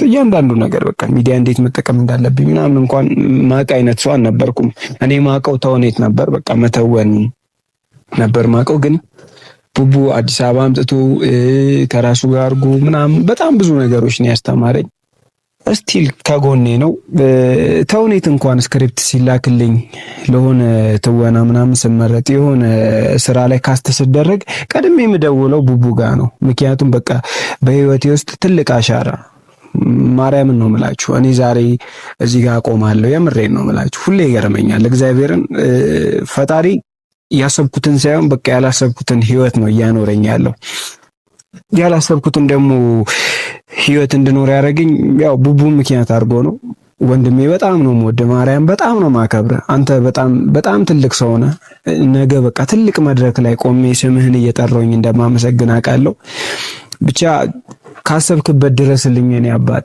እያንዳንዱ ነገር በቃ ሚዲያ እንዴት መጠቀም እንዳለብኝ ምናምን እንኳን ማቅ አይነት ሰው አልነበርኩም። እኔ ማቀው ተውኔት ነበር፣ በቃ መተወን ነበር ማቀው። ግን ቡቡ አዲስ አበባ አምጥቶ ከራሱ ጋር አድርጎ ምናምን በጣም ብዙ ነገሮች ነው ያስተማረኝ። Still ከጎኔ ነው። ተውኔት እንኳን script ሲላክልኝ ለሆነ ትወና ምናምን ስመረጥ የሆነ ስራ ላይ cast ስደረግ ቀድሜ የምደውለው ቡቡ ጋ ነው። ምክንያቱም በቃ በህይወቴ ውስጥ ትልቅ አሻራ፣ ማርያምን ነው ምላችሁ። እኔ ዛሬ እዚህ ጋር አቆማለሁ። የምሬን ነው ምላችሁ። ሁሌ ይገርመኛል። እግዚአብሔርን ፈጣሪ ያሰብኩትን ሳይሆን በቃ ያላሰብኩትን ህይወት ነው እያኖረኝ ያለው። ያላሰብኩትን ደግሞ ህይወት እንድኖር ያደረገኝ ያው ቡቡ ምክንያት አድርጎ ነው። ወንድሜ በጣም ነው የምወድህ፣ ማርያም በጣም ነው ማከብርህ። አንተ በጣም በጣም ትልቅ ሰው ነህ። ነገ በቃ ትልቅ መድረክ ላይ ቆሜ ስምህን እየጠራሁኝ እንደማመሰግን አውቃለሁ። ብቻ ካሰብክበት ድረስልኝ የኔ አባት።